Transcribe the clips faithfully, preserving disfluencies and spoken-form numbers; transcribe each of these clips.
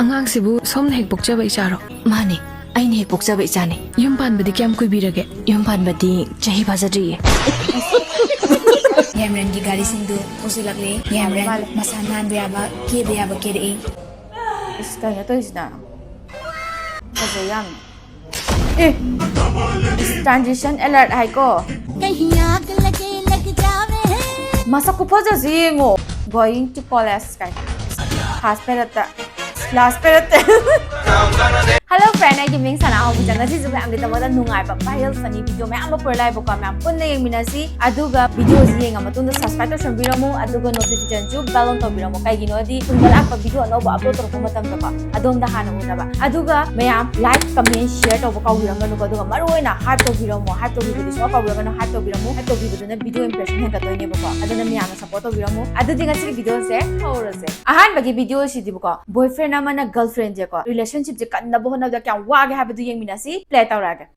ꯑꯉꯥꯡꯁꯤꯕꯨ ꯁꯣꯝꯅ ꯍꯦꯛ ꯄꯣꯛꯆꯕ ꯏꯆꯥꯔꯣ? ꯃꯥꯅꯦ, ꯑꯩꯅ ꯍꯦꯛ ꯄꯣꯛꯆꯕ ꯏꯆꯥꯅꯦ꯫ ꯌꯨꯝ ꯄꯥꯟꯕꯗꯤ ꯀꯌꯥꯝ ꯀꯨꯏꯕꯤꯔꯒꯦ? ꯌꯨꯝ ꯄꯥꯟꯕꯗꯤ ꯆꯍꯤ ꯐꯥꯖꯗ꯭ꯔꯤꯌꯦ꯫ ꯌꯥꯝꯔꯦꯟꯒꯤ ꯒꯥꯔꯤꯁꯤꯡꯗꯨ ꯊꯧꯖꯤꯜꯂꯛꯂꯦ꯫ ꯌꯥꯝꯔꯦꯟ ꯃꯥꯜꯂꯦ꯫ ꯃꯁꯥ ꯅꯥꯟꯕ ꯌꯥꯕ, ꯀꯦꯕ ꯌꯥꯕ ꯀꯦꯔꯛꯏ꯫ ꯏꯁ, ꯀꯩꯅꯣ ꯇꯧꯔꯤꯁꯤꯅ? ꯐꯖꯩ ꯌꯥꯝꯅ꯫ ꯑꯦ! Transition alert ꯍꯥꯏꯀꯣ꯫ कहीं आग लगे लग जावे। ꯃꯁꯛ ꯈꯨꯐꯖꯁꯤ ꯌꯦꯡꯉꯣ꯫ Going to college ꯀꯥꯏ꯫ First periodꯇ꯫ Last periodꯇ꯫ Hello friend, ꯑꯩꯒꯤ ꯃꯤꯡ ꯁꯅꯥꯍꯧꯕꯤꯖ꯫ ꯉꯁꯤꯁꯨ ꯃꯌꯥꯝꯒꯤꯗꯃꯛꯇ ꯅꯨꯡꯉꯥꯏꯕ viral funny video ꯃꯌꯥꯝ ꯑꯃ ꯄꯨꯔ ꯂꯥꯛꯑꯦꯕꯀꯣ꯫ ꯃꯌꯥꯝ ꯄꯨꯟꯅ ꯌꯦꯡꯃꯤꯟꯅꯁꯤ꯫ ꯑꯗꯨꯒ videoꯁꯤ ꯌꯦꯡꯉ ꯃꯇꯨꯡꯗ subscribe ꯇꯧꯁꯟꯕꯤꯔꯝꯃꯨ, ꯑꯗꯨꯒ notificationꯁꯨ bell on ꯇꯧꯕꯤꯔꯝꯃꯨ꯫ ꯀꯩꯒꯤꯅꯣꯗꯤ ꯇꯨꯡꯗ ꯂꯥꯛꯄ video ꯑꯅꯧꯕ upload ꯇꯧꯔꯛꯄ ꯃꯇꯝꯗꯀꯣ, ꯑꯗꯣꯝꯗ ꯍꯥꯟꯅ ꯎꯅꯕ꯫ ꯑꯗꯨꯒ ꯃꯌꯥꯝ like, comment, share ꯇꯧꯕ ꯀꯥꯎꯕꯤꯔꯝꯒꯅꯨꯀꯣ꯫ ꯑꯗꯨꯒ ꯃꯔꯨꯑꯣꯏꯅ hype ꯇꯧꯕꯤꯔꯝꯃꯣ꯫ Hype ꯇꯧꯕꯤꯕꯗꯤ ꯁꯨꯡꯀꯥꯎ ꯀꯥꯎꯕꯤꯔꯝꯒꯅꯨ꯫ Hype ꯇꯧꯕꯤꯔꯝꯃꯣ꯫ Hype ꯇꯧꯕꯤꯕꯗꯨꯅ video impression ꯍꯦꯟꯒꯠꯇꯣꯏꯅꯦꯕꯀꯣ꯫ ꯑꯗꯨꯅ ꯃꯌꯥꯝꯅ support ꯇꯧꯕꯤꯔꯝꯃꯨ꯫ ꯑꯗꯨꯗꯤ ꯉꯁꯤꯒꯤ videoꯁꯦ ꯍꯧꯔꯁꯦ꯫ ꯑꯍꯥꯟꯕꯒꯤ videoꯁꯤꯗꯤꯕꯀꯣ, boyfriend ꯑꯃꯅ girlfriendꯁꯦꯀꯣ, relationshipꯁꯦ ꯀꯟꯅꯕ ꯍꯣꯠꯅꯕꯗ ꯀꯌꯥꯝ ꯋꯥꯒꯦ ꯍꯥꯏꯕꯗꯨ ꯌꯦꯡꯃꯤꯟꯅꯁꯤ꯫ Play ꯇꯧꯔꯛꯑꯒꯦ꯫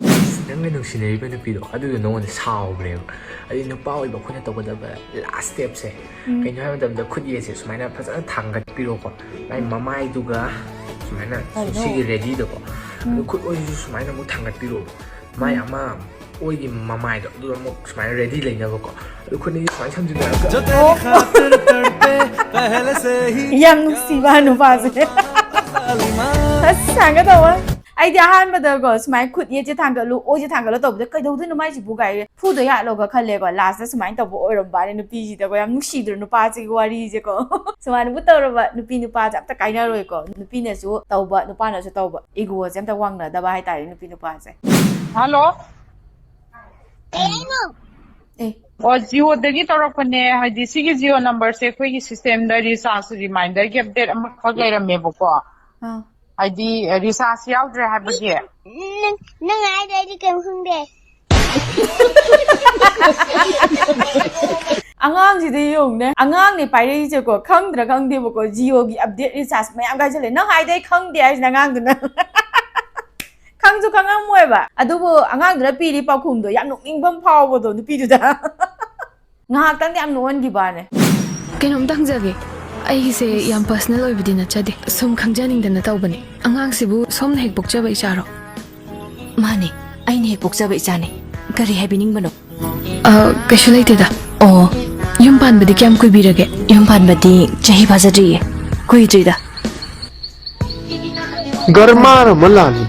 ꯅꯪꯒ ꯅꯨꯡꯁꯤꯅꯔꯤꯕ ꯅꯨꯄꯤꯗꯣ, ꯑꯗꯨꯗꯣ ꯅꯉꯣꯟꯗ ꯁꯥꯎꯕꯅꯦꯕ꯫ ꯑꯗꯨꯗꯤ ꯅꯨꯄꯥ ꯑꯣꯏꯕ ꯑꯩꯈꯣꯏꯅ ꯇꯧꯒꯗꯕ last stepꯁꯦ ꯎꯝ꯫ ꯀꯩꯅꯣ ꯍꯥꯏꯕ ꯃꯇꯝꯗ, ꯈꯨꯠ ꯌꯦꯠꯁꯦ ꯁꯨꯃꯥꯏꯅ ꯐꯖꯅ ꯊꯥꯡꯒꯠꯄꯤꯔꯣꯀꯣ꯫ ꯃꯥꯏ ꯃꯃꯥꯏꯗꯨꯒ ꯁꯨꯃꯥꯏꯅ ꯀꯩꯅꯣ? ꯁꯤꯒꯤ readyꯗꯀꯣ꯫ ꯎꯝ꯫ ꯑꯗꯨ ꯈꯨꯠ ꯑꯣꯏꯁꯤꯁꯨ ꯁꯨꯃꯥꯏꯅ ꯑꯃꯨꯛ ꯊꯥꯡꯒꯠꯄꯤꯔꯣꯕ꯫ ꯃꯥꯏ ꯎꯝ꯫ ꯑꯃ ꯑꯣꯏꯒꯤ ꯃꯃꯥꯏꯗꯣ ꯑꯗꯨꯗ ꯑꯃꯨꯛ ꯁꯨꯃꯥꯏꯅ ready ꯂꯩꯅꯕꯀꯣ꯫ ꯑꯗꯨ ꯈꯨꯠ ꯑꯅꯤꯁꯦ ꯁꯨꯃꯥꯏꯅ ꯁꯝꯖꯤꯟꯅꯔꯒ꯫ जो तेरी खातिर तड़पे पहले से ही ꯌꯥꯝ ꯅꯨꯡꯁꯤꯕ ꯅꯨꯄꯥꯁꯦ꯫ ꯑꯁ, ꯁꯥꯡꯒꯗꯧꯕ꯫ ꯑꯩꯗꯤ ꯑꯍꯥꯟꯕꯗꯀꯣ, ꯁꯨꯃꯥꯏꯅ ꯈꯨꯠ ꯌꯦꯠꯁꯦ ꯊꯥꯡꯒꯠꯂꯨ, ꯑꯣꯏꯁꯦ ꯊꯥꯡꯒꯠꯂꯨ ꯇꯧꯕꯗ, "ꯀꯩꯗꯧꯗꯣꯏꯅꯣ ꯃꯥꯏꯁꯤꯕꯨ?" ꯀꯥꯏ ꯐꯨꯗ ꯌꯥꯠꯂꯣꯒ ꯈꯜꯂꯦꯀꯣ꯫ Lastꯇ ꯁꯨꯃꯥꯏꯅ ꯇꯧꯕ ꯑꯣꯏꯔꯝꯕꯅꯦ ꯅꯨꯄꯤꯁꯤꯗꯀꯣ꯫ ꯌꯥꯝ ꯅꯨꯡꯁꯤꯗ꯭ꯔꯣ ꯅꯨꯄꯥꯁꯤꯒꯤ ꯋꯥꯔꯤꯁꯦꯀꯣ? ꯁꯨꯃꯥꯏꯅꯕꯨ ꯇꯧꯔꯕ ꯅꯨꯄꯤ ꯅꯨꯄꯥꯁꯦ ꯑꯝꯇ ꯀꯥꯏꯅꯔꯣꯏꯀꯣ꯫ ꯅꯨꯄꯤꯅꯁꯨ ꯇꯧꯕ, ꯅꯨꯄꯥꯅꯁꯨ ꯇꯧꯕ, egoꯁꯦ ꯑꯝꯇ ꯋꯥꯡꯅꯗꯕ ꯍꯥꯏꯇꯥꯔꯦ ꯅꯨꯄꯤ ꯅꯨꯄꯥꯁꯦ꯫ ꯍꯜꯂꯣ꯫ ꯀꯩ ꯍꯥꯏꯅꯣ? ꯑꯦ꯫ ꯑꯣ, Jioꯗꯒꯤ ꯇꯧꯔꯛꯄꯅꯦ꯫ ꯍꯥꯏꯗꯤ ꯁꯤꯒꯤ Jio numberꯁꯦ ꯑꯩꯈꯣꯏꯒꯤ systemꯗ recharge reminderꯒꯤ update ꯑꯃꯈꯛ ꯂꯩꯔꯝꯃꯦꯕꯀꯣ꯫ ꯑꯥ꯫ ꯍꯥꯏꯗꯤ recharge ꯌꯥꯎꯗ꯭ꯔꯦ ꯍꯥꯏꯕꯒꯤ꯫ ꯅꯪ, ꯅꯪ ꯍꯥꯏꯗꯣ ꯑꯩꯗꯤ ꯀꯩꯝ ꯈꯪꯗꯦ꯫ ꯑꯉꯥꯡꯁꯤꯗꯤ ꯌꯦꯡꯉꯨꯅꯦ, ꯑꯉꯥꯡꯅꯦ ꯄꯥꯏꯔꯛꯏꯁꯦꯀꯣ, ꯈꯪꯗ꯭ꯔꯥ ꯈꯪꯗꯦꯕꯀꯣ, Jioꯒꯤ update recharge ꯃꯌꯥꯝ ꯀꯥꯏꯁꯜꯂꯦ꯫ ꯅꯪ ꯍꯥꯏꯗꯣ ꯑꯩ ꯈꯪꯗꯦ ꯍꯥꯏꯁꯤꯅ ꯑꯉꯥꯡꯗꯨꯅ꯫ ꯈꯪꯁꯨ ꯈꯪꯉꯝꯃꯣꯏꯕ꯫ ꯑꯗꯨꯕꯨ ꯑꯉꯥꯡꯗꯨꯅ ꯄꯤꯔꯤ ꯄꯥꯎꯈꯨꯝꯗꯣ ꯌꯥꯝ ꯅꯣꯛꯅꯤꯡꯕ ꯑꯃ ꯐꯥꯎꯕꯗꯣ ꯅꯨꯄꯤꯗꯨꯗ꯫ ꯉꯥꯏꯍꯥꯛꯇꯪꯗꯤ ꯌꯥꯝ ꯅꯣꯛꯍꯟꯈꯤꯕꯅꯦ꯫ ꯀꯩꯅꯣꯝꯇ ꯍꯪꯖꯒꯦ, ꯑꯩꯒꯤꯁꯦ ꯌꯥꯝ ꯄꯔꯁꯅꯦꯜ ꯑꯣꯏꯕꯗꯤ ꯅꯠꯆꯗꯦ, ꯁꯨꯝ ꯈꯪꯖꯅꯤꯡꯗꯅ ꯇꯧꯕꯅꯦ꯫ ꯑꯉꯥꯡꯁꯤꯕꯨ ꯁꯣꯝꯅ ꯍꯦꯛ ꯄꯣꯛꯆꯕ ꯏꯆꯥꯔꯣ? ꯃꯥꯅꯦ, ꯑꯩꯅ ꯍꯦꯛ ꯄꯣꯛꯆꯕ ꯏꯆꯥꯅꯦ꯫ ꯀꯔꯤ ꯍꯥꯏꯕꯤꯅꯤꯡꯕꯅꯣ? ꯑ, ꯀꯩꯁꯨ ꯂꯩꯇꯦꯗ꯫ ꯑꯣ, ꯌꯨꯝ ꯄꯥꯟꯕꯗꯤ ꯀꯌꯥꯝ ꯀꯨꯏꯕꯤꯔꯒꯦ? ꯌꯨꯝ ꯄꯥꯟꯕꯗꯤ ꯆꯍꯤ ꯐꯥꯖꯗ꯭ꯔꯤꯌꯦ, ꯀꯨꯏꯗ꯭ꯔꯤꯗ꯫ ꯒꯔꯃꯥꯔ ꯑꯃ ꯂꯥꯜꯂꯤ꯫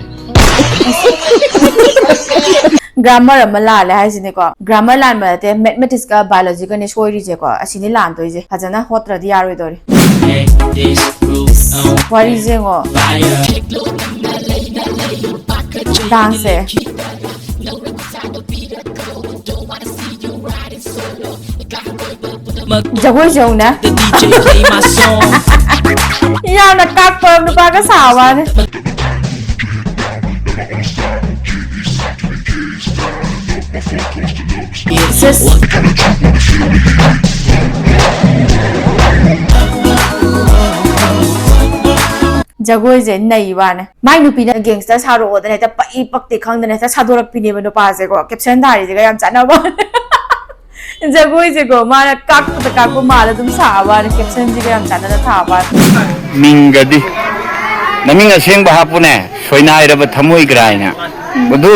ꯒ꯭ꯔꯥꯃꯔ ꯑꯃ ꯂꯥꯜꯂꯦ ꯍꯥꯏꯁꯤꯅꯦꯀꯣ꯫ ꯒ꯭ꯔꯥꯃꯔ ꯂꯥꯟꯕ ꯅꯠꯇꯦ, ꯃꯦꯊꯃꯦꯇꯤꯛꯁꯀ ꯕꯥꯏꯑꯣꯂꯣꯖꯤꯒꯅꯦ ꯁꯣꯏꯔꯤꯁꯦꯀꯣ꯫ ꯑꯁꯤꯅꯤ ꯂꯥꯟꯗꯣꯏꯁꯦ꯫ ꯐꯖꯅ ꯍꯣꯠꯇ꯭ꯔꯗꯤ ꯌꯥꯔꯣꯏꯗꯧꯔꯤ꯫ ꯋꯥꯔꯤꯁꯦ ꯌꯦꯡꯉꯣ꯫ ꯗꯥꯟꯁꯁꯦ꯫ ꯖꯒꯣꯏꯁꯦ ꯌꯦꯡꯉꯨꯅꯦ꯫ ꯌꯥꯝꯅ ꯀꯥꯛꯄ ꯅꯨꯄꯥꯒ ꯁꯥꯕ ꯋꯥꯅꯦ꯫ ꯁꯤꯁ꯫ ꯖꯒꯣꯏꯁꯦ ꯅꯩ ꯋꯥꯅꯦ꯫ ꯃꯥꯏ ꯅꯨꯄꯤꯅ ꯒꯦꯡꯁꯇꯔ ꯁꯥꯔꯛꯑꯣꯗꯅ ꯍꯦꯛꯇ ꯄꯛꯏ ꯄꯛꯇꯦ ꯈꯪꯗꯅ ꯍꯦꯛꯇ ꯁꯥꯗꯣꯔꯛꯄꯤꯅꯦꯕ ꯅꯨꯄꯥꯁꯦꯀꯣ꯫ ꯀꯦꯞꯁꯟ ꯊꯥꯔꯤꯁꯤꯒ ꯌꯥꯝ ꯆꯥꯟꯅꯕ ꯋꯥꯅꯦ꯫ ꯖꯒꯣꯏꯁꯦꯀꯣ, ꯃꯥꯅ ꯀꯥꯛꯄꯗ ꯀꯥꯛꯄ ꯃꯥꯜꯂ ꯑꯗꯨꯝ ꯁꯥꯕ ꯋꯥꯅꯦ, ꯀꯦꯞꯁꯟꯁꯤꯒ ꯌꯥꯝ ꯆꯥꯟꯅꯅ ꯊꯥꯕ ꯋꯥꯅꯦ꯫ ꯃꯤꯡꯒꯗꯤ ꯅꯃꯤꯡ ꯑꯁꯦꯡꯕ ꯍꯥꯞꯄꯨꯅꯦ, ꯁꯣꯏꯅꯥꯏꯔꯕ ꯊꯃꯣꯏꯒ꯭ꯔꯥ ꯍꯥꯏꯅ꯫ ꯃꯗꯨ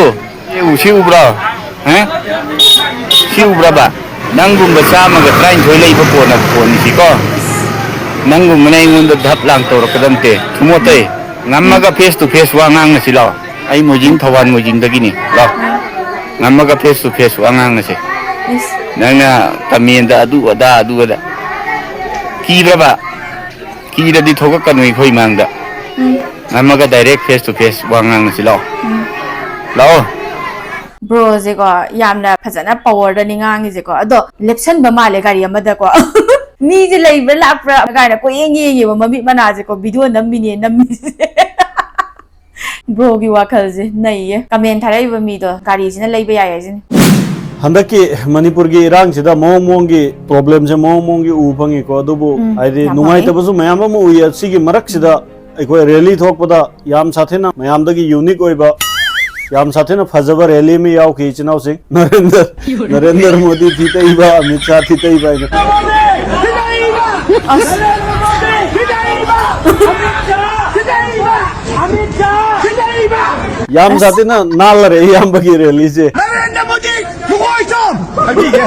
ꯁꯤ ꯎ-, ꯁꯤ ꯎꯕ꯭ꯔꯣ? ꯍꯥ? ꯁꯤ ꯎꯕ꯭ꯔꯕ? ꯅꯪꯒꯨꯝꯕ ꯆꯥꯝꯃꯒ ꯇꯔꯥꯅꯤꯊꯣꯏ ꯂꯩꯕ ꯀꯣꯟꯅ ꯀꯣꯟꯅꯤꯁꯤꯀꯣ꯫ ꯅꯪꯒꯨꯝꯕꯅ ꯑꯩꯉꯣꯟꯗ ꯙꯞ ꯂꯥꯡ ꯇꯧꯔꯛꯀꯗꯕ ꯅꯠꯇꯦ꯫ ꯊꯨꯃꯣꯠꯇꯩ, ꯉꯝꯃꯒ ꯐꯦꯁ ꯇꯨ ꯐꯦꯁ ꯋꯥ ꯉꯥꯡꯅꯁꯤ ꯂꯥꯛꯑꯣ꯫ ꯑꯩ ꯃꯣꯏꯖꯤꯡ, ꯊꯧꯕꯥꯜ ꯃꯣꯏꯖꯤꯡꯗꯒꯤꯅꯤ꯫ ꯂꯥꯛꯑꯣ꯫ ꯉꯝꯃꯒ ꯐꯦꯁ ꯇꯨ ꯐꯦꯁ ꯋꯥ ꯉꯥꯡꯅꯁꯦ꯫ ꯏꯁ꯫ ꯅꯪꯅ ꯀꯃꯦꯟꯗ ꯑꯗꯨ ꯑꯗꯥ, ꯑꯗꯨ ꯑꯗꯥ꯫ ꯀꯤꯕ꯭ꯔꯕ? ꯀꯤꯔꯗꯤ ꯊꯣꯛꯂꯛꯀꯅꯨ ꯑꯩꯈꯣꯏ ꯃꯥꯡꯗ꯫ ꯎꯝ꯫ ꯉꯝꯃꯒ ꯗꯥꯏꯔꯦꯛ ꯐꯦꯁ ꯇꯨ ꯐꯦꯁ ꯋꯥ ꯉꯥꯡꯅꯁꯤ ꯂꯥꯛꯑꯣ꯫ ꯎꯝ꯫ ꯂꯥꯛꯑꯣ꯫ ꯕ꯭ꯔꯣꯁꯦꯀꯣ, ꯌꯥꯝꯅ ꯐꯖꯅ ꯄꯋꯔꯗꯅꯤ ꯉꯥꯡꯉꯤꯁꯦꯀꯣ꯫ ꯑꯗꯣ ꯂꯦꯞꯁꯟꯕ ꯃꯥꯜꯂꯦ ꯒꯥꯔꯤ ꯑꯃꯗꯀꯣ꯫ ꯃꯤꯁꯦ ꯂꯩꯕ꯭ꯔꯥ ꯂꯥꯛꯄ꯭ꯔꯥ ꯀꯥꯏꯅ ꯀꯣꯏꯌꯦꯡ ꯌꯦꯡꯉꯦꯕ ꯃꯃꯤꯠ ꯃꯅꯥꯁꯦꯀꯣ, ꯚꯤꯗꯤꯑꯣ ꯅꯝꯃꯤꯅꯦ ꯅꯝꯃꯤꯁꯦ꯫ ꯕ꯭ꯔꯣꯒꯤ ꯋꯥꯈꯜꯁꯦ ꯅꯩꯌꯦ꯫ ꯀꯃꯦꯟ ꯊꯥꯔꯛꯏꯕ ꯃꯤꯗꯣ ꯒꯥꯔꯤꯁꯤꯅ ꯂꯩꯕ ꯌꯥꯏ ꯍꯥꯏꯁꯤꯅꯦ꯫ ꯍꯟꯗꯛꯀꯤ ꯃꯅꯤꯄꯨꯔꯒꯤ ꯏꯔꯥꯡꯁꯤꯗ ꯃꯑꯣꯡ ꯃꯑꯣꯡꯒꯤ ꯄ꯭ꯔꯣꯕ꯭ꯂꯦꯝꯁꯦ ꯃꯑꯣꯡ ꯃꯑꯣꯡꯒꯤ ꯎꯕ ꯐꯪꯉꯤꯀꯣ꯫ ꯑꯗꯨꯕꯨ ꯎꯝ, ꯍꯥꯏꯗꯤ ꯌꯥꯝ ꯐꯪꯉꯤ꯫ ꯅꯨꯡꯉꯥꯏꯇꯕꯁꯨ ꯃꯌꯥꯝ ꯑꯃ ꯎꯏ꯫ ꯑꯁꯤꯒꯤ ꯃꯔꯛꯁꯤꯗ ꯑꯩꯈꯣꯏ ꯔꯦꯂꯤ ꯊꯣꯛꯄꯗ ꯌꯥꯝ ꯁꯥꯊꯤꯅ ꯃꯌꯥꯝꯗꯒꯤ ꯌꯨꯅꯤꯛ ꯑꯣꯏꯕ, ꯌꯥꯝ ꯁꯥꯊꯤꯅ ꯐꯖꯕ ꯔꯦꯂꯤ ꯑꯃ ꯌꯥꯎꯈꯤ, ꯏꯆꯤꯟ ꯏꯅꯥꯎꯁꯤꯡ꯫ ꯅꯔꯦꯟꯗ꯭ꯔ, ꯅꯔꯦꯟꯗ꯭ꯔ ꯃꯣꯗꯤ ꯊꯤ ꯇꯛꯏꯕ, ꯑꯃꯤꯠ ꯁꯥꯍ ꯊꯤ ꯇꯛꯏꯕ ꯍꯥꯏꯅ꯫ ꯑꯁ, ꯌꯥꯝ ꯁꯥꯊꯤꯅ ꯅꯥꯜꯂꯔꯦ ꯏꯌꯥꯝꯕꯒꯤ ꯔꯦꯂꯤꯁꯦ꯫ ꯅꯔꯦꯟꯗ꯭ꯔ ꯃꯣꯗꯤ ꯃꯀꯣꯏ ꯆꯣꯝ! ꯍꯥꯏꯕꯤꯒꯦ꯫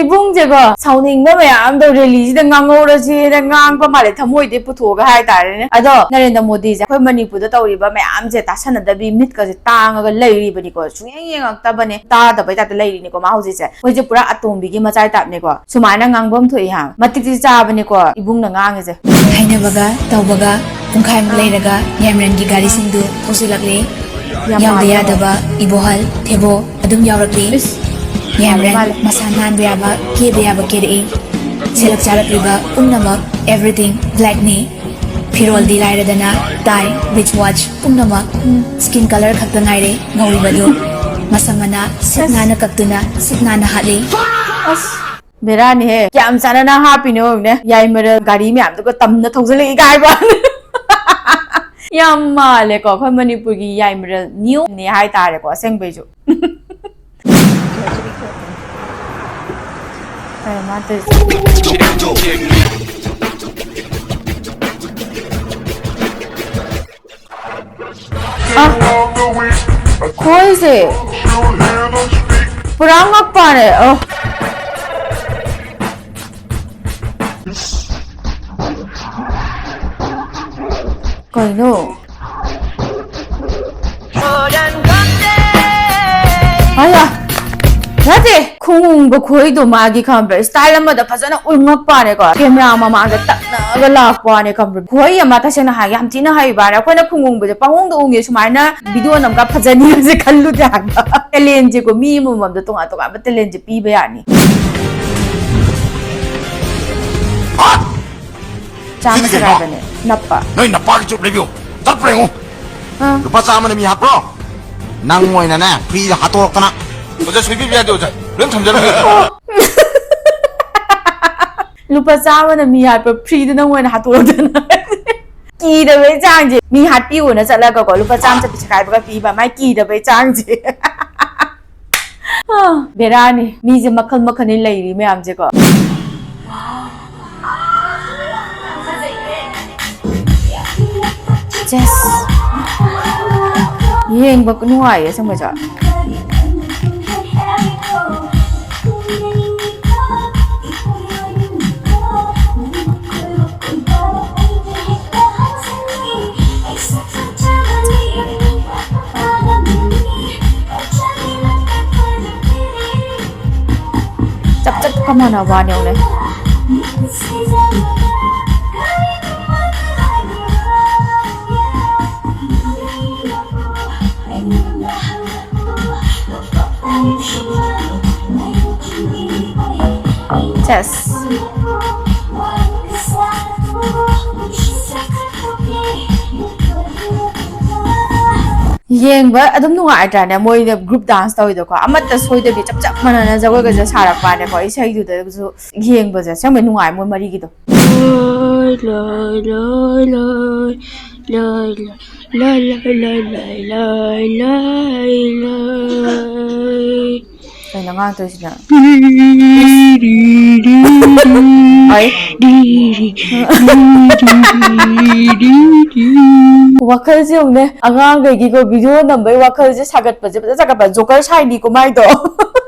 ꯏꯕꯨꯡꯁꯦꯀꯣ, ꯁꯥꯎꯅꯤꯡꯕ ꯃꯌꯥꯝꯗꯣ ꯔꯦꯂꯤꯁꯤꯗ ꯉꯥꯡꯍꯧꯔꯁꯦꯅ ꯉꯥꯡꯕ ꯃꯥꯜꯂꯦ, ꯊꯃꯣꯏꯗꯤ ꯄꯨꯊꯣꯛꯑꯒ ꯍꯥꯏꯇꯥꯔꯦꯅꯦ꯫ ꯑꯗꯣ ꯅꯔꯦꯟꯗ꯭ꯔ ꯃꯣꯗꯤꯁꯦ ꯑꯩꯈꯣꯏ ꯃꯅꯤꯄꯨꯔꯗ ꯇꯧꯔꯤꯕ ꯃꯌꯥꯝꯁꯦ ꯇꯥꯁꯟꯅꯗꯕꯤ ꯃꯤꯠꯀꯁꯦ ꯇꯥꯡꯉꯒ ꯂꯩꯔꯤꯕꯅꯤꯀꯣ, ꯁꯨꯡꯌꯦꯡ ꯌꯦꯡꯉꯛꯇꯕꯅꯦ, ꯇꯥꯗꯕꯩ ꯇꯥꯏꯞꯇ ꯂꯩꯔꯤꯅꯤꯀꯣ ꯃꯥ ꯍꯧꯖꯤꯛꯁꯦ꯫ ꯑꯩꯈꯣꯏꯁꯦ ꯄꯨꯔꯥ ꯑꯇꯣꯝꯕꯤꯒꯤ ꯃꯆꯥꯏ ꯇꯥꯏꯞꯅꯦꯀꯣ꯫ ꯁꯨꯃꯥꯏꯅ ꯉꯥꯡꯐꯝ ꯊꯣꯛꯏ ꯍꯥ꯫ ꯃꯇꯤꯛꯇꯤ ꯆꯥꯕꯅꯤꯀꯣ ꯏꯕꯨꯡꯅ ꯉꯥꯡꯉꯤꯁꯦ꯫ ꯍꯥꯏꯅꯕꯒ ꯇꯧꯕꯒ ꯄꯨꯡꯈꯥꯏꯃꯨꯛ ꯂꯩꯔꯒ ꯌꯥꯝꯔꯦꯟꯒꯤ ꯒꯥꯔꯤꯁꯤꯡꯗꯨ ꯊꯧꯖꯤꯜꯂꯛꯂꯦ꯫ ꯌꯥꯝ ꯌꯥꯎꯗ ꯃꯥꯜꯂꯦ꯫ ꯌꯥꯗꯕ ꯏꯕꯣꯍꯜ ꯊꯦꯕꯣ ꯑꯗꯨꯝ ꯌꯥꯎꯔꯛꯂꯦ꯫ ꯏꯁ꯫ ꯌꯥꯝꯔꯦꯟ ꯃꯥꯜꯂꯦ꯫ ꯃꯁꯥ ꯅꯥꯟꯕ ꯌꯥꯕ, ꯀꯦꯕ ꯌꯥꯕ ꯀꯦꯔꯛꯏ꯫ ꯁꯦꯠꯂꯛ ꯆꯥꯔꯛꯂꯤꯕ ꯄꯨꯝꯅꯃꯛ everything blackꯅꯤ꯫ ꯐꯤꯔꯣꯜꯗꯤ ꯂꯥꯏꯔꯗꯅ tie, wrist watch ꯄꯨꯝꯅꯃꯛ skin colour ꯈꯛꯇ ꯉꯥꯏꯔꯦ ꯉꯧꯔꯤꯕꯗꯨ꯫ ꯃꯁꯝ ꯃꯅꯥ ꯁꯤꯠ ꯅꯥꯟꯅ ꯀꯛꯇꯨꯅ ꯁꯤꯠ ꯅꯥꯟꯅ ꯍꯥꯠꯂꯤ꯫ ꯑꯁ, ꯕꯦꯔꯥꯅꯤꯍꯦ꯫ ꯀꯌꯥꯝ ꯆꯥꯟꯅꯅ ꯍꯥꯞꯄꯤꯅꯣ ꯌꯦꯡꯉꯨꯅꯦ꯫ ꯌꯥꯏꯃꯔꯦꯜ ꯒꯥꯔꯤ ꯃꯌꯥꯝꯗꯨꯒ ꯇꯝꯅ ꯊꯧꯖꯤꯜꯂꯛꯏ ꯀꯥꯏꯕ꯫ ꯌꯥꯝ ꯃꯥꯜꯂꯦꯀꯣ ꯑꯩꯈꯣꯏ ꯃꯅꯤꯄꯨꯔꯒꯤ ꯌꯥꯏꯃꯔꯦꯜ ꯅꯤꯌꯣꯝꯅꯦ ꯍꯥꯏꯇꯥꯔꯦꯀꯣ ꯑꯁꯦꯡꯕꯩꯁꯨ꯫ ꯀꯩꯅꯣ ꯃꯥ ꯇꯧꯔꯤꯁꯦ? ꯑ, ꯈꯣꯏꯁꯦ ꯄꯨꯔꯥ ꯉꯛꯄꯅꯦ꯫ ꯑ꯫ ꯀꯩꯅꯣ? ꯑꯌꯥ! ꯅꯠꯇꯦ! ꯈꯣꯡꯎꯪꯕ ꯈꯣꯏꯗꯣ ꯃꯥꯒꯤ ꯈꯪꯕ꯭ꯔꯥ? Style ꯑꯃꯗ ꯐꯖꯅ ꯎꯪꯉꯛꯄꯅꯦꯀꯣ꯫ Camera ꯃꯃꯥꯡꯗ ꯇꯛꯅꯒ ꯂꯥꯛꯄꯅꯦ ꯈꯪꯕ꯭ꯔꯥ? ꯈꯣꯏ ꯑꯃ ꯇꯁꯦꯡꯅ ꯍꯥꯏ ꯌꯥꯝ ꯊꯤꯅ ꯍꯩꯕꯅꯦ꯫ ꯑꯩꯈꯣꯏꯅ ꯈꯣꯡꯎꯪꯕꯁꯦ ꯄꯪꯎꯪꯗ ꯎꯪꯉꯦ ꯁꯨꯃꯥꯏꯅ video ꯅꯝꯒ ꯐꯖꯅꯤꯁꯦ ꯈꯜꯂꯨꯗꯦ ꯍꯥꯏꯕ꯫ Talentꯁꯦꯀꯣ ꯃꯤ ꯑꯃꯃꯝꯗ ꯇꯣꯉꯥꯟ ꯇꯣꯉꯥꯟꯕ talentꯁꯦ ꯄꯤꯕ ꯌꯥꯅꯤ꯫ ꯆꯥꯝꯃ ꯁꯤꯗꯤ ꯀꯩꯅꯣ? ꯁꯦꯒꯥꯏꯕꯅꯦ, ꯅꯞꯄ꯫ ꯅꯣꯏ ꯅꯄꯥꯒꯤ ꯆꯨꯞ ꯂꯩꯕꯤꯌꯨ꯫ ꯆꯠꯄ꯭ꯔꯥ ꯌꯦꯡꯉꯨ꯫ ꯑꯥ꯫ ꯂꯨꯄꯥ ꯆꯥꯝꯃꯅ ꯃꯤ ꯍꯥꯠꯄ꯭ꯔꯣ? ꯅꯪ ꯑꯣꯏꯅꯅꯦ, freeꯗ ꯍꯥꯠꯇꯣꯔꯛꯇꯅ꯫ ꯑꯣꯖꯥ, ꯁꯣꯏꯕꯤꯕ ꯌꯥꯗꯦ, ꯑꯣꯖꯥ꯫ ꯂꯣꯏ ꯊꯝꯖꯔꯝꯒꯦ꯫ ꯂꯨꯄꯥ ꯆꯥꯝꯃꯅ ꯃꯤ ꯍꯥꯠꯄ, freeꯗ ꯅꯪ ꯑꯣꯏꯅ ꯍꯥꯠꯇꯣꯔꯛꯇꯅ꯫ ꯀꯤꯗꯕꯩ ꯆꯥꯡꯁꯦ꯫ ꯃꯤ ꯍꯥꯠꯄꯤꯌꯣꯅ ꯆꯠꯂꯒꯀꯣ, ꯂꯨꯄꯥ ꯆꯥꯝꯃ ꯆꯠꯄꯤ ꯁꯦꯒꯥꯏꯕꯒ ꯄꯤꯕ, ꯃꯥꯏ ꯀꯤꯗꯕꯩ ꯆꯥꯡꯁꯦ꯫ ꯕꯦꯔꯥꯅꯤ꯫ ꯃꯤꯁꯦ ꯃꯈꯜ ꯃꯈꯜꯅꯤ ꯂꯩꯔꯤ ꯃꯌꯥꯝꯁꯦꯀꯣ꯫ Yes. ꯌꯦꯡꯕ ꯅꯨꯡꯉꯥꯏꯌꯦ ꯑꯁꯦꯡꯕꯩꯁꯨ꯫ ꯆꯞ ꯆꯞ ꯀꯃꯥꯟꯅꯕ ꯋꯥꯅꯤ ꯌꯦꯡꯉꯨꯅꯦ꯫ Yes. ꯌꯦꯡꯕ ꯑꯗꯨꯝ ꯅꯨꯡꯉꯥꯏꯇ꯭ꯔꯥꯅꯦ? ꯃꯣꯏꯅ group dance ꯇꯧꯋꯤꯗꯣꯀꯣ, ꯑꯃꯠꯇ ꯁꯣꯏꯗꯕꯤ ꯆꯞ ꯆꯞ ꯃꯥꯟꯅꯅ ꯖꯒꯣꯏꯒꯁꯦ ꯁꯥꯔꯛꯄꯅꯦꯀꯣ꯫ ꯏꯁꯩꯗꯨꯗꯁꯨ ꯌꯦꯡꯕꯁꯦ ꯑꯁꯦꯡꯕꯩ ꯅꯨꯡꯉꯥꯏ ꯃꯣꯏ ꯃꯔꯤꯒꯤꯗꯣ꯫ ꯂꯣꯏ, ꯂꯣꯏ, ꯂꯣꯏ, ꯂꯣꯏ, ꯂꯣꯏ꯫ ꯀꯩꯅꯣ ꯉꯥꯡꯗꯣꯏꯁꯤꯅ? ꯑꯩ? ꯋꯥꯈꯜꯁꯦ ꯌꯦꯡꯉꯨꯅꯦ, ꯑꯉꯥꯡꯈꯩꯒꯤꯀꯣ video ꯅꯝꯕꯩ ꯋꯥꯈꯜꯁꯦ ꯁꯥꯒꯠꯄꯁꯦ ꯐꯖꯅ ꯁꯥꯒꯠꯄ꯫ Joker ꯁꯥꯏꯅꯤꯀꯣ ꯃꯥꯏꯗꯣ꯫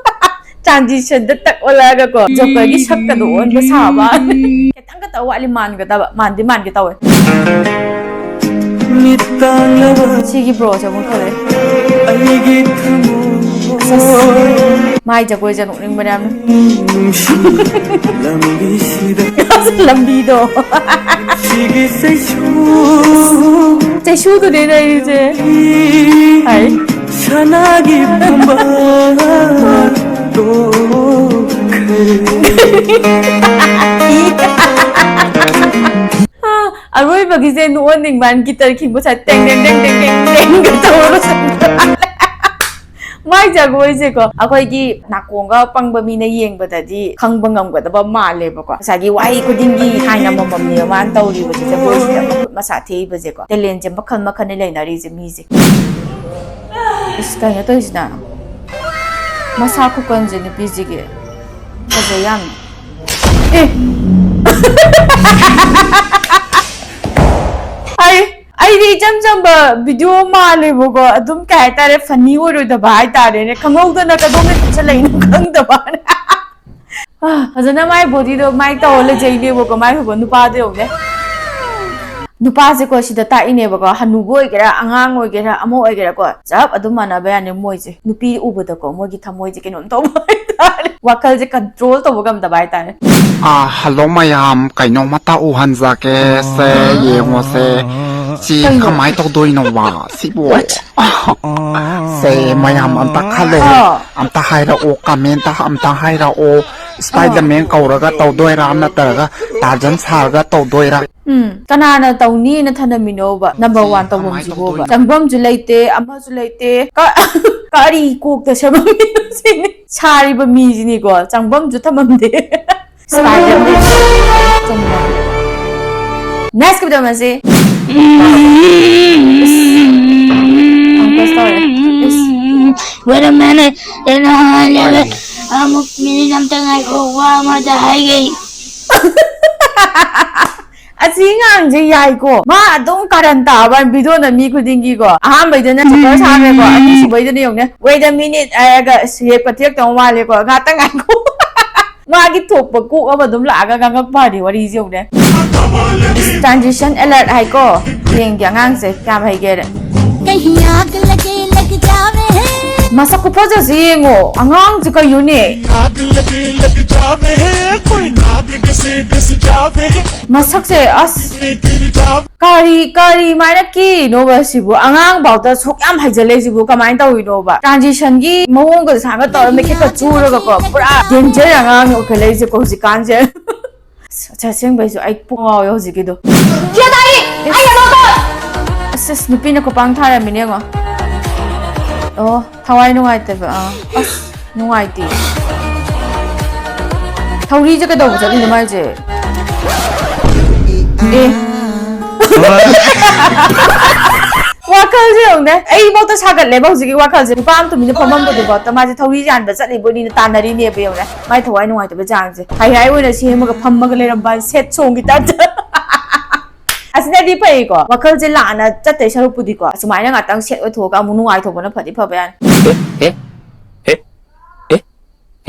Transitionꯗ ꯇꯛ ꯑꯣꯜꯂꯛꯑꯒꯀꯣ, Jokerꯒꯤ ꯁꯛꯀꯗꯣ ꯑꯣꯟꯕ ꯁꯥꯕ꯫ ꯈꯤꯇꯪ ꯈꯛꯇ ꯋꯥꯠꯂꯤ ꯃꯥꯟꯒꯗꯕ, ꯃꯥꯟꯗꯤ ꯃꯥꯟꯒꯦ ꯇꯧꯋꯦ꯫ ꯁꯤꯒꯤ broꯁꯦ ꯑꯃꯨꯛ ꯊꯣꯛꯂꯛꯑꯦ꯫ ꯑꯁ, ꯑꯁ꯫ ꯃꯥꯏ ꯖꯒꯣꯏꯁꯦ ꯅꯣꯛꯅꯤꯡꯕꯅꯦ ꯌꯥꯝꯅ꯫ ꯑꯁ, ꯂꯝꯕꯤꯗꯣ꯫ ꯆꯩꯁꯨꯗꯨꯅꯦ ꯂꯩꯔꯤꯁꯦ꯫ ꯍꯥꯏ꯫ ꯁꯅꯥꯒꯤ ꯐꯝꯕꯥꯜ ꯇꯣꯛꯈ꯭ꯔꯦ꯫ ꯑꯔꯣꯏꯕꯒꯤꯁꯦ ꯅꯣꯛꯍꯟꯅꯤꯡꯕ, guitar ꯈꯤꯡꯕ ꯁꯥꯏ, ꯇꯦꯡ ꯇꯦꯡ ꯇꯧꯔꯒ ꯁꯨꯝ꯫ ꯃꯥꯏ ꯖꯒꯣꯏꯁꯦꯀꯣ, ꯑꯩꯈꯣꯏꯒꯤ ꯅꯥꯀꯣꯡꯒ ꯄꯪꯕ ꯃꯤꯅ ꯌꯦꯡꯕꯗꯗꯤ ꯈꯪꯕ ꯉꯝꯒꯗꯕ ꯃꯥꯜꯂꯦꯕꯀꯣ꯫ ꯉꯁꯥꯏꯒꯤ ꯋꯥꯍꯩ ꯈꯨꯗꯤꯡꯒꯤ ꯍꯥꯏꯅ ꯑꯃꯃꯝꯅꯦꯕ ꯃꯥꯅ ꯇꯧꯔꯤꯕꯁꯦ, ꯖꯒꯣꯏꯁꯤꯗ ꯃꯈꯨꯠ ꯃꯁꯥ ꯊꯦꯛꯏꯕꯁꯦꯀꯣ꯫ Talentꯁꯦ ꯃꯈꯜ ꯃꯈꯜꯅꯤ ꯂꯩꯅꯔꯤꯁꯦ ꯃꯤꯁꯦ꯫ ꯏꯁ, ꯀꯩꯅꯣ ꯇꯧꯔꯤꯁꯤꯅ? ꯃꯁꯥ ꯈꯨꯀꯟꯁꯦ ꯅꯨꯄꯤꯁꯤꯒꯤ ꯐꯖꯩ ꯌꯥꯝꯅ꯫ ꯑꯦ! ꯑꯩ, ꯑꯩꯗꯤ ꯑꯍꯥꯟꯕ ꯚꯤꯗꯤꯑꯣ ꯃꯥꯜꯂꯦꯕꯀꯣ, ꯑꯗꯨꯝ ꯀꯩ ꯍꯥꯏꯇꯥꯔꯦ, ꯐꯅꯤ ꯑꯣꯏꯔꯣꯏꯗꯕ ꯍꯥꯏꯇꯥꯔꯦꯅꯦ, ꯈꯪꯍꯧꯗꯅ ꯀꯗꯣꯝꯗ ꯆꯠꯁꯜꯂꯛꯏꯅꯣ ꯈꯪꯗꯕ꯫ ꯑꯥ, ꯐꯖꯅ ꯃꯥꯏ ꯕꯣꯗꯤꯗꯣ ꯃꯥꯏ ꯇꯧꯔ ꯂꯩꯖꯩꯅꯦꯕꯀꯣ, ꯃꯥꯏ ꯍꯧꯕ ꯅꯨꯄꯥꯗꯣ ꯌꯧꯅꯦ꯫ ꯅꯨꯄꯥꯁꯦꯀꯣ ꯁꯤꯗ ꯇꯥꯛꯏꯅꯦꯕꯀꯣ, ꯍꯅꯨꯕ ꯑꯣꯏꯒꯦꯔꯥ, ꯑꯉꯥꯡ ꯑꯣꯏꯒꯦꯔꯥ, ꯑꯃ ꯑꯣꯏꯒꯦꯔꯥꯀꯣ, ꯆꯞ ꯑꯗꯨꯝ ꯃꯥꯟꯅꯕ ꯌꯥꯅꯤ ꯃꯣꯏꯁꯦ꯫ ꯅꯨꯄꯤ ꯎꯕꯗꯀꯣ ꯃꯣꯏꯒꯤ ꯊꯃꯣꯏꯁꯦ ꯀꯩꯅꯣꯝ ꯇꯧꯕ ꯍꯥꯏꯇꯥꯔꯦ, ꯋꯥꯈꯜꯁꯦ ꯀꯟꯇ꯭ꯔꯣꯜ ꯇꯧꯕ ꯉꯝꯗꯕ ꯍꯥꯏꯇꯥꯔꯦ꯫ ꯑꯥ, ꯍꯜꯂꯣ ꯃꯌꯥꯝ, ꯀꯩꯅꯣꯝꯃꯇ ꯎꯍꯟꯖꯒꯦ꯫ ꯁꯦ, ꯌꯦꯡꯉꯣꯁꯦ꯫ ꯁꯤ ꯀꯩꯅꯣ? ꯀꯃꯥꯏ ꯇꯧꯗꯣꯏꯅꯣꯕ ꯁꯤꯕꯣ? What? ꯁꯦ, ꯃꯌꯥꯝ ꯑꯝꯇ ꯈꯜꯂꯣ꯫ ꯑꯥ꯫ ꯑꯝꯇ ꯍꯥꯏꯔꯛꯑꯣ, ꯀꯃꯦꯟꯇ ꯑꯝꯇ ꯍꯥꯏꯔꯛꯑꯣ꯫ ꯁ꯭ꯄꯥꯏꯗꯔꯃꯦꯟ ꯀꯧꯔꯒ ꯇꯧꯗꯣꯏꯔꯥ, ꯅꯠꯇ꯭ꯔꯒ ꯇꯥꯔꯖꯟ ꯁꯥꯔꯒ ꯇꯧꯗꯣꯏꯔꯥ? ꯎꯝ, ꯀꯅꯥꯅ ꯇꯧꯅꯤꯅ ꯊꯅꯝꯃꯤꯅꯣꯕ? ꯅꯝꯕꯔ ꯁꯤ ꯋꯥꯟ ꯀꯃꯥꯏ ꯇꯧꯐꯝꯁꯤꯕꯣꯕ꯫ ꯇꯧꯗꯣꯏꯅꯣ? ꯆꯪꯐꯝꯁꯨ ꯂꯩꯇꯦ, ꯑꯃꯁꯨ ꯂꯩꯇꯦ꯫ ꯀ-, ꯀꯔꯤ ꯀꯣꯛꯇ ꯁꯦꯝꯃꯝꯃꯤꯅꯣ ꯁꯤꯅꯤ? ꯁꯥꯔꯤꯕ ꯃꯤꯁꯤꯅꯤꯀꯣ, ꯆꯪꯐꯝꯁꯨ ꯊꯝꯃꯝꯗꯦ꯫ ꯁ꯭ꯄꯥꯏꯗꯔꯃꯦꯟ꯫ ꯅꯦꯛꯁ ꯀꯩꯗꯧꯅꯁꯤ? ꯏꯁ꯫ ꯌꯥꯝ ꯀꯁ ꯇꯧꯔꯦ꯫ ꯏꯁ꯫ Wait a minute. ꯑꯃꯨꯛ ꯃꯤꯅꯤꯠ ꯑꯝꯇ ꯉꯥꯏꯈꯣ, ꯋꯥ ꯑꯃꯇ ꯍꯥꯏꯒꯦ꯫ ꯑꯁꯤ ꯑꯉꯥꯡꯁꯦ ꯌꯥꯏꯀꯣ, ꯃꯥ ꯑꯗꯨꯝ ꯀꯥꯔꯟ ꯇꯥꯕ ꯚꯤꯗꯤꯑꯣꯅ ꯃꯤ ꯈꯨꯗꯤꯡꯒꯤꯀꯣ꯫ ꯑꯍꯥꯟꯕꯩꯗꯅ ꯆꯣꯀꯔ ꯁꯥꯈ꯭ꯔꯦꯀꯣ, ꯑꯅꯤꯁꯨꯕꯩꯗꯅ ꯌꯦꯡꯉꯨꯅꯦ, "Wait a minute" ꯍꯥꯏꯔꯒ ꯁꯤꯔꯦ ꯄꯊꯦꯛ ꯇꯧ ꯃꯥꯜꯂꯦꯀꯣ, ꯉꯥꯛꯇꯪ ꯉꯥꯏꯈꯣ꯫ ꯃꯥꯒꯤ ꯊꯣꯛꯄ ꯀꯣꯛ ꯑꯃ ꯑꯗꯨꯝ ꯂꯥꯛꯑꯒ ꯉꯥꯡꯉꯛꯄ ꯋꯥꯔꯤ, ꯋꯥꯔꯤꯁꯦ ꯌꯦꯡꯉꯨꯅꯦ꯫ Transition alert ꯍꯥꯏꯀꯣ꯫ ꯌꯦꯡꯒꯦ ꯑꯉꯥꯡꯁꯦ ꯀꯌꯥꯝ ꯍꯩꯒꯦꯅ꯫ कहीं आग लगे लग जावे है। ꯃꯁꯛ ꯈꯨꯐꯖꯁꯦ ꯌꯦꯡꯉꯣ꯫ ꯑꯉꯥꯡꯁꯦ ꯀꯩꯅꯣꯅꯦ? आग लगे लग जावे है, कोई नाग से डस जावे है, ꯃꯁꯛꯁꯦ ꯑꯁ꯫ गिर जावे꯫ ꯀꯔꯤ, ꯀꯔꯤꯃꯥꯏꯅ ꯀꯦꯔꯤꯅꯣꯕ ꯁꯤꯕꯨ? ꯑꯉꯥꯡꯐꯥꯎꯗ ꯁꯨꯛ ꯌꯥꯝ ꯍꯩꯖꯜꯂꯦ ꯁꯤꯕꯨ, ꯀꯃꯥꯏꯅ ꯇꯧꯔꯤꯅꯣꯕ? Transitionꯒꯤ ꯃꯑꯣꯡꯒ ꯁꯥꯡꯒ ꯇꯧꯔ ꯃꯦꯀꯞꯀ ꯆꯨꯔꯒꯀꯣ, ꯄꯨꯔꯥ danger ꯑꯉꯥꯡꯅꯤ ꯑꯣꯏꯈꯠꯂꯛꯏꯁꯦꯀꯣ ꯍꯧꯖꯤꯛꯀꯥꯟꯁꯦ꯫ ꯑꯁ, ꯑꯁꯦꯡꯕꯩꯁꯨ ꯑꯩ ꯄꯨꯡ ꯉꯥꯎꯋꯦ ꯍꯧꯖꯤꯛꯀꯤꯗꯣ꯫ ꯌꯥꯗꯥꯏ! ꯑꯩ ꯀꯩꯅꯣ ꯇꯧ! ꯑꯁ, ꯑꯁ, ꯅꯨꯄꯤꯅ ꯈꯨꯄꯥꯡ ꯊꯥꯔꯝꯃꯤꯅꯦ ꯌꯦꯡꯉꯣ꯫ ꯑꯣ, ꯊꯋꯥꯏ ꯅꯨꯡꯉꯥꯏꯇꯕ꯫ ꯑꯥ, ꯑꯁ, ꯅꯨꯡꯉꯥꯏꯇꯦ꯫ ꯊꯧꯔꯤꯁꯦ ꯀꯩꯗꯧꯕ ꯆꯠꯂꯤꯅꯣ ꯃꯥꯏꯁꯦ? ꯑꯦ꯫ ꯋꯥꯈꯜꯁꯦ ꯌꯦꯡꯉꯨꯅꯦ꯫ ꯑꯩꯕꯧꯇ ꯁꯥꯒꯠꯂꯦꯕ ꯍꯧꯖꯤꯛꯀꯤ ꯋꯥꯈꯜꯁꯦ꯫ ꯅꯨꯄꯥ ꯑꯃ ꯇꯨꯃꯤꯟꯅ ꯐꯝꯃꯝꯕꯗꯨꯐꯥꯎꯗ ꯃꯥꯁꯦ ꯊꯧꯔꯤ ꯌꯥꯟꯕ ꯆꯠꯂꯤꯕꯣꯏꯅꯤꯅ ꯇꯥꯟꯅꯔꯤꯅꯦꯕ ꯌꯦꯡꯉꯨꯅꯦ꯫ ꯃꯥꯏ ꯊꯋꯥꯏ ꯅꯨꯡꯉꯥꯏꯇꯕ ꯆꯥꯡꯁꯦ꯫ ꯍꯥꯏ ꯍꯥꯏ ꯑꯣꯏꯅ ꯁꯦꯝꯃꯒ ꯐꯝꯃꯒ ꯂꯩꯔꯝꯕ ꯍꯥꯏ, sad songꯒꯤ typeꯇ꯫ ꯑꯁꯤꯅꯗꯤ ꯐꯩꯀꯣ, ꯋꯥꯈꯜꯁꯦ ꯂꯥꯟꯅ ꯆꯠꯇꯣꯏ ꯁꯔꯨꯛꯄꯨꯗꯤꯀꯣ, ꯑꯁꯨꯃꯥꯏꯅ ꯉꯥꯛꯇꯪ ꯁꯦꯠ ꯑꯣꯏꯊꯣꯛꯑꯒ ꯑꯃꯨꯛ ꯅꯨꯡꯉꯥꯏꯊꯣꯛꯄꯅ ꯐꯗꯤ ꯐꯕ ꯌꯥꯅꯤ꯫ ꯑꯦ ꯑꯦ ꯑꯦ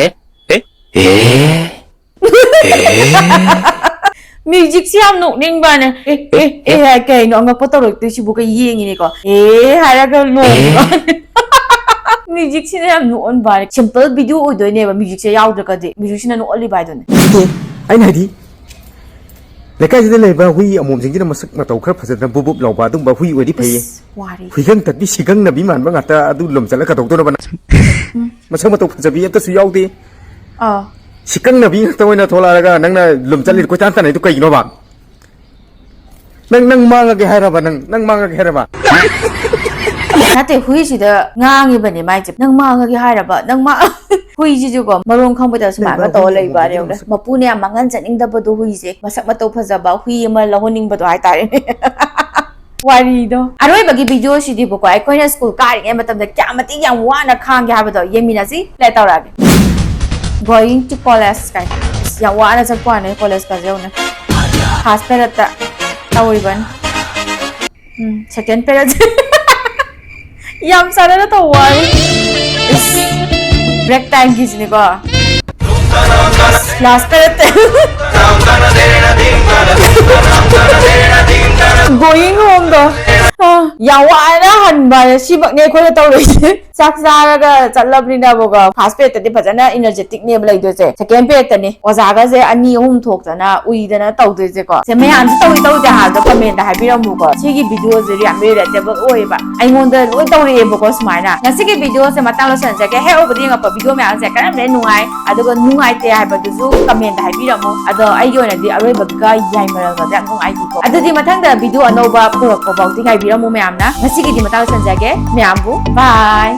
ꯑꯦ ꯑꯦ ꯑꯦ ꯃ꯭ꯌꯨꯖꯤꯛꯁꯤ ꯌꯥꯝ ꯅꯣꯛꯅꯤꯡꯕꯅꯦ꯫ ꯑꯦ ꯑꯦ ꯑꯦ ꯍꯥꯏ ꯀꯩꯅꯣ ꯑꯉꯛꯄ ꯇꯧꯔꯛꯇꯣꯏꯁꯤꯕꯨ? ꯀꯩ ꯌꯦꯡꯉꯤꯅꯦꯀꯣ, ꯑꯦ ꯍꯥꯏꯔꯒ ꯂꯣꯡꯕ꯫ ꯃ꯭ꯌꯨꯖꯤꯛꯁꯤꯅ ꯌꯥꯝ ꯅꯣꯛꯍꯟꯕꯅꯦ꯫ ꯁꯤꯝꯄꯜ ꯚꯤꯗꯤꯑꯣ ꯑꯣꯏꯗꯣꯏꯅꯦꯕ ꯃ꯭ꯌꯨꯖꯤꯛꯁꯦ ꯌꯥꯎꯗ꯭ꯔꯒꯗꯤ, ꯃ꯭ꯌꯨꯖꯤꯛꯁꯤꯅ ꯅꯣꯛꯍꯜꯂꯤꯕ ꯍꯥꯏꯗꯨꯅꯦ꯫ ꯅꯠꯇꯦ, ꯑꯩꯅ ꯍꯥꯏꯗꯤ ꯂꯩꯀꯥꯏꯁꯤꯗ ꯂꯩꯕ ꯍꯨꯏ ꯑꯃꯣꯝꯁꯤꯡꯁꯤꯅ ꯃꯁꯛ ꯃꯇꯧ ꯈꯔ ꯐꯖꯗꯅ ꯕꯨꯞ ꯕꯨꯞ ꯂꯥꯎꯕ ꯑꯗꯨꯒꯨꯝꯕ ꯍꯨꯏ ꯑꯣꯏꯗꯤ ꯐꯩꯌꯦ꯫ ꯏꯁ, ꯋꯥꯔꯤ꯫ ꯍꯨꯏꯒꯪ ꯇꯠꯄꯤ ꯁꯤꯒꯪꯅꯕꯤ ꯃꯥꯟꯕ ꯉꯥꯛꯇ ꯑꯗꯨ ꯂꯣꯝꯁꯤꯜꯂ ꯀꯩꯗꯧꯗꯧꯔꯕ ꯅꯪ? ꯃꯁꯛ ꯃꯇꯧ ꯐꯖꯕꯤ ꯑꯝꯇꯁꯨ ꯌꯥꯎꯗꯦ꯫ ꯑꯥ꯫ ꯁꯤꯀꯪꯅꯕꯤ ꯉꯥꯛꯇ ꯑꯣꯏꯅ ꯊꯣꯛꯂꯛꯑꯒ ꯅꯪꯅ ꯂꯨꯝ ꯆꯠꯂꯤꯗꯣ ꯀꯣꯏꯇꯥꯟ ꯇꯥꯟꯅꯩꯗꯣ ꯀꯩꯒꯤꯅꯣꯕ? ꯅꯪ ꯅꯪ ꯃꯥꯡꯉꯒꯦ ꯍꯥꯏꯔꯕ? ꯅꯪ ꯅꯪ ꯃꯥꯡꯉꯒꯦ ꯍꯥꯏꯔꯕ? ꯅꯠꯇꯦ, ꯍꯨꯏꯁꯤꯗ ꯉꯥꯡꯉꯤꯕꯅꯦ ꯃꯥꯏꯁꯦ꯫ ꯅꯪ ꯃꯥꯡꯉꯒꯦ ꯍꯥꯏꯔꯕ? ꯅꯪ ꯃꯥ ꯍꯨꯏꯁꯤꯁꯨꯀꯣ ꯃꯔꯣꯡ ꯈꯪꯕꯗ ꯁꯨꯃꯥꯏꯅ ꯂꯩꯕ ꯇꯧꯔ ꯍꯨꯏ ꯂꯩꯕ ꯑꯃꯣꯝꯁꯤꯗꯤ ꯌꯦꯡꯉꯨꯅꯦ꯫ ꯃꯁꯛ ꯃꯄꯨꯅ ꯌꯥꯝ ꯃꯥꯡꯍꯟ ꯆꯠꯅꯤꯡꯗꯕꯗꯣ ꯍꯨꯏꯁꯦ, ꯃꯁꯛ ꯃꯇꯧ ꯐꯖꯕ ꯍꯨꯏ ꯑꯃ ꯂꯧꯍꯟꯅꯤꯡꯕꯗꯣ ꯍꯥꯏꯇꯥꯔꯦꯅꯦ꯫ ꯋꯥꯔꯤꯗꯣ꯫ ꯑꯔꯣꯏꯕꯒꯤ ꯚꯤꯗꯤꯑꯣꯁꯤꯗꯤꯕꯀꯣ, ꯑꯩꯈꯣꯏꯅ ꯁ꯭ꯀꯨꯜ ꯀꯥꯔꯤꯉꯩ ꯃꯇꯝꯗ ꯀꯌꯥꯝ ꯃꯇꯤꯛ ꯌꯥꯝ ꯋꯥꯅ ꯈꯥꯡꯒꯦ ꯍꯥꯏꯕꯗꯣ ꯌꯦꯡꯃꯤꯟꯅꯁꯤ꯫ Play ꯇꯧꯔꯛꯑꯒꯦ꯫ Going to college ꯀꯥꯏ꯫ ꯑꯁ, ꯌꯥꯝ ꯋꯥꯅ ꯆꯠꯄ ꯋꯥꯅꯦ ꯀꯣꯂꯦꯖꯀꯁꯦ ꯌꯦꯡꯉꯨꯅꯦ꯫ First periodꯇ ꯇꯧꯔꯤꯕꯅꯤ꯫ ꯎꯝ, second period꯫ ꯌꯥꯝ ꯆꯥꯟꯅꯅ ꯇꯧꯕ ꯋꯥꯅꯤ꯫ ꯏꯁ, break timeꯒꯤꯁꯤꯅꯤꯀꯣ꯫ Last period꯫ Going homeꯗꯣ꯫ ꯑꯥ, ꯌꯥꯝ ꯋꯥꯅ ꯍꯟꯕ ꯍꯥꯏꯅ ꯁꯤꯃꯛꯅꯦ ꯑꯩꯈꯣꯏꯅ ꯇꯧꯔꯤꯁꯦ꯫ ꯆꯥꯛ ꯆꯥꯔꯒ ꯆꯠꯂꯕꯅꯤꯅꯕꯀꯣ, first periodꯇꯗꯤ ꯐꯖꯅ energeticꯅꯦꯕ ꯂꯩꯗꯣꯏꯁꯦ꯫ Second periodꯇꯅꯤ ꯑꯣꯖꯥꯒꯁꯦ ꯑꯅꯤ ꯑꯍꯨꯝ ꯊꯣꯛꯇꯅ ꯎꯏꯗꯅ ꯇꯧꯗꯣꯏꯁꯦꯀꯣ꯫ ꯁꯦ, ꯃꯌꯥꯝꯁꯨ ꯇꯧꯏ ꯇꯧꯗꯦ ꯍꯥꯏꯕꯗꯣ commentꯇ ꯍꯥꯏꯕꯤꯔꯝꯃꯨꯀꯣ꯫ ꯁꯤꯒꯤ videoꯁꯦ ꯌꯥꯝ relatable ꯑꯣꯏꯌꯦꯕ꯫ ꯑꯩꯉꯣꯟꯗ ꯂꯣꯏ ꯇꯧꯔꯛꯑꯦꯕꯀꯣ ꯁꯨꯃꯥꯏꯅ꯫ ꯉꯁꯤꯒꯤ videoꯁꯦ ꯃꯇꯥꯡ ꯂꯣꯏꯁꯤꯟꯖꯒꯦ꯫ ꯍꯦꯛ ꯍꯧꯕꯗ ꯌꯦꯡꯉꯛꯄ video ꯃꯌꯥꯝꯁꯦ ꯀꯔꯝꯕꯅ ꯅꯨꯡꯉꯥꯏ, ꯑꯗꯨꯒ ꯅꯨꯡꯉꯥꯏꯇꯦ ꯍꯥꯏꯕꯗꯨꯁꯨ commentꯇ ꯍꯥꯏꯕꯤꯔꯝꯃꯨ꯫ ꯑꯗꯣ ꯑꯩꯒꯤ ꯑꯣꯏꯅꯗꯤ ꯑꯔꯣꯏꯕꯒ ꯌꯥꯏꯃꯔꯜꯒꯁꯦ ꯌꯥꯝ ꯅꯨꯡꯉꯥꯏꯈꯤꯀꯣ꯫ ꯑꯗꯨꯗꯤ ꯃꯊꯪꯗ video ꯑꯅꯧꯕ ꯄꯨꯔꯛꯄ ꯐꯥꯎꯗꯤ ꯉꯥꯏꯕꯤꯔꯝꯃꯨ ꯃꯌꯥꯝꯅ꯫ ꯉꯁꯤꯒꯤꯗꯤ ꯃꯇꯥꯡ ꯂꯣꯏꯁꯤꯟꯖꯒꯦ꯫ ꯃꯌꯥꯝꯕꯨ bye꯫